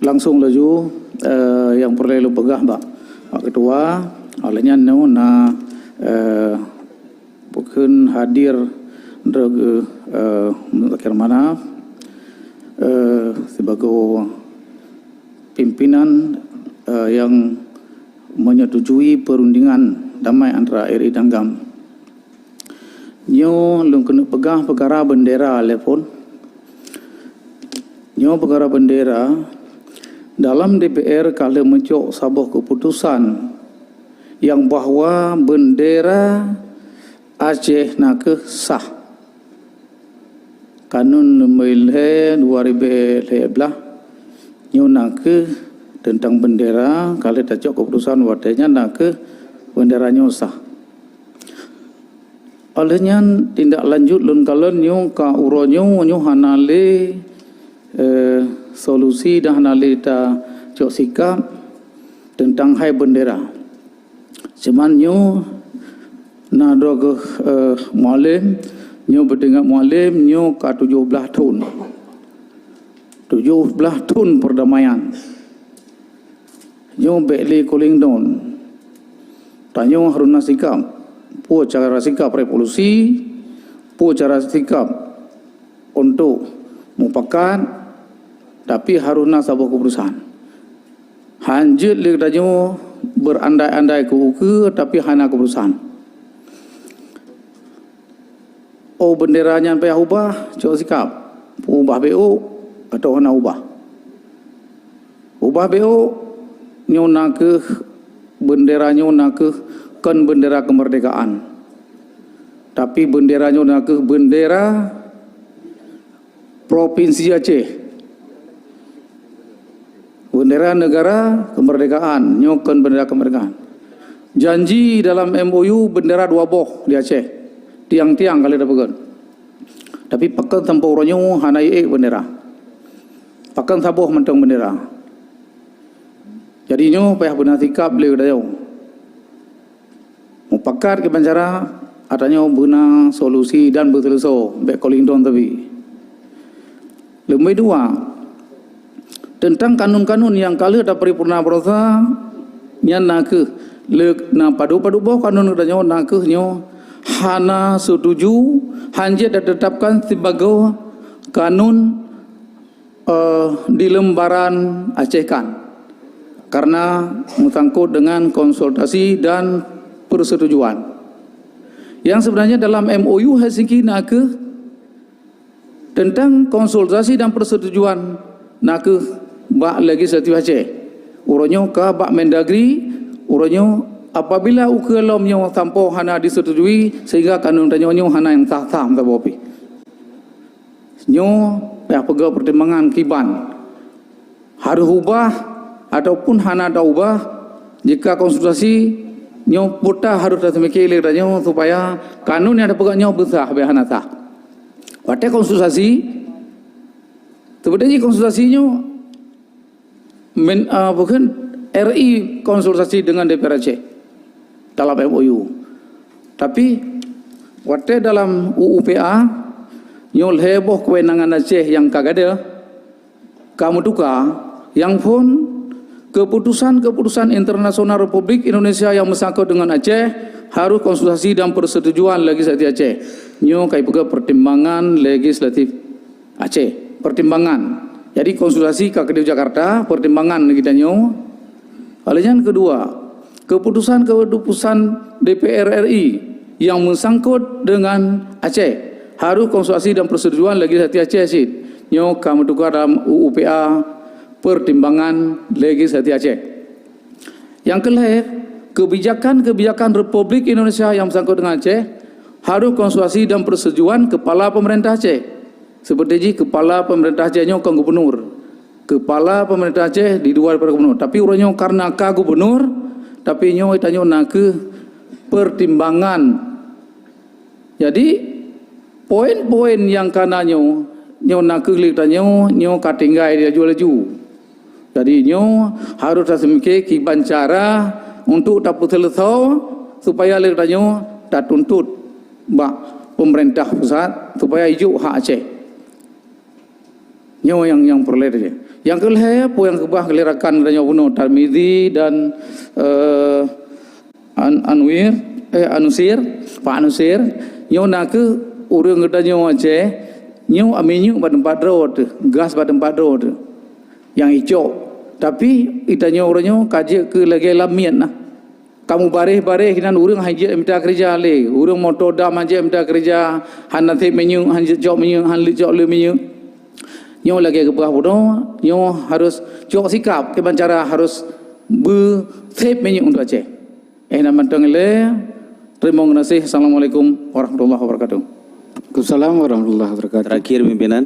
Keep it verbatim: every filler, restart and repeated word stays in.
Langsung laju, eh, nyang peureulée lôn peugah bak, bak ketua, oleh nyan nyoe na, eh, bukon hadir droe, eh, Muzakir Manaf, eh, sibagoe pimpinan, eh, nyang menyetujui perundingan damai antara R I dan GAM. Nyoe lôn keuneuk peugah peukara bendera lé phon. Nyoe peukara bendera, dalam D P R ka lheueh meucok saboh keuputosan nyang bahwa bendera Aceh nakeuh sah. Kanun leubeh lhée dua ribée lhée blaih nyoe nakeuh teuntang bendera, ka lheueh tacok keuputosan watée nyan nakeuh bendera nyoe sah. Oleh nyan, tindak lanjut lôn kalon nyoe ka uroe nyoe, nyoe hana lé, eh, solusi dan hana lé tacok sikap teuntang hai bendera. Cuman nyoe na droe geuh, eh, Mualem, nyoe beudeuh ngon Mualem, nyoe ka tujoh blaih thon. Tujoh blaih thon perdamaian. Nyoe bék lé cooling down. Tanyoe harôh na sikap. Peue cara sikap revolusi, peue cara sikap untuk mupakat, tapi harôh na saboh keuputosan. Hanjeuet lé tanyoe beurandai-andai keu ukeue, tapi hana keuputosan. Oh, bendera nyan payah ubah, cok sikap. Ubah B O atau hana ubah. Ubah B O, nyoe nakeuh bendera nyoe nakeuh kon bendera kemerdekaan. Tapi bendera nyoe nakeuh bendera Provinsi Aceh. Bendera negara kemerdekaan, nyoe kon bendera kemerdekaan. Janji dalam M O U bendera dua boh di Aceh. Tiang-tiang ka lheueh tapeugöt. Tapi pakon sampoe uroe nyoe hana ék bendera. Pakon saboh mantong bendera. Jadi nyoe payah beuna sikap lé geutanyoe. Mupakat kiban cara, ata nyoe beuna solusi dan beuseuleusoe, bék cooling down tapi. Leubeh dua, teuntang kanun-kanun nyang ka lheueh taparipurna baroesa, nyan nakeuh le-, na padub-padub boh kanun geutanyoe nakeuh nyoe hana setuju, hanjeuet tatetapkan sibagoe kanun eh, di lembaran Aceh kan, karena meusangkot dengan konsultasi dan persetujuan. Yang sebenarnya dalam M O U Helsinki nakeuh tentang konsultasi dan persetujuan nakeuh bak legislatif Aceh. Uroe nyoe ka bak Mendagri, uroe nyoe apabila ukeue lom nyoe sampoe hana disetujui sehingga kanun tanyoe nyoe hana nyang sah-sah meusaboh pih. Nyoe payah peugöt pertimbangan kiban harôh ubah ataupun hana taubah. Jika konsultasi nyoe puta harôh taseumiké lé geutanyoe supaya kanun nyang tapeugöt nyoe beusah, bék hana sah. Watée konsultasi, seubeutoe jih konsultasi nyoe men, ah, bukan R I konsultasi dengan D P R Aceh dalam M O U. Tapi watée dalam U U P A nyoe lhée boh keuwenangan Aceh nyang ka gadôh ka meutuka, nyang phon keuputusan-keuputusan internasional Republik Indonesia nyang meusangkot dengan Aceh harôh konsultasi dan persetujuan legislatif Aceh. Nyoe ka ipeugöt pertimbangan legislatif Aceh, pertimbangan. Jadi konsultasi ka keudéh Jakarta, pertimbangan geutanyoe. Oleh nyan keudua, keuputusan-keuputusan D P R R I nyang meusangkot dengan Aceh harôh konsultasi dan persetujuan legislatif Aceh cit. Nyoe ka meutuka dalam U U P A pertimbangan legislatif Aceh. Nyang keulhée, keubijakan-keubijakan Republik Indonesia nyang meusangkot dengan Aceh harôh konsultasi dan persetujuan Kepala Pemerintah Aceh. Seperti jih Kepala Pemerintah Aceh nyoe kon gubernur. Kepala Pemerintah Aceh di luar daripada gubernur. Tapi uroe nyoe karena ka gubernur, tapi nyoe tanyoe nakeuh pertimbangan. Jadi, poin-poin nyang kana nyoe, nyoe nakeuh lé tanyoe, nyoe ka tinggai laju-laju. Jadi, nyoe harôh taseumiké kiban cara untuk tapeuseuleusoe supaya lé tanyoe tatuntut bak pemerintah pusat supaya ijok hak Aceh. Nyoe nyang nyang peureulée teuh. Nyang keulhée, peue nyang keubah lé rakan geutanyoe bunoe, Tarmizi dan, eh, An-, Anwir, eh, Anusir, Pak Anusir, nyoe na kheueh ureuëng geutanyoe Aceh, nyoe minyeuk bak teumpat droe teuh, gas bak teumpat droe teuh. Nyang icok. Tapi geutanyoe uroe nyoe ka jeuet keu lagée lamiet nah. Kamoe bareh-bareh keunan ureuëng hana jeuet mita keureuja lé. Ureuëng moto dam hana jeuet mita keureuja, hana sép minyeuk, hana jeuet cok minyeuk, hana leuet cok lé minyeuk. Nyoe lagée geupeugah bunoe, nyoe harus cok sikap kiban cara harus beusép minyeuk untuk Aceh. Eh, na mantong lé. Terima kasih. Assalamualaikum warahmatullahi wabarakatuh. Waalaikumsalam warahmatullahi wabarakatuh. Terakhir, pimpinan.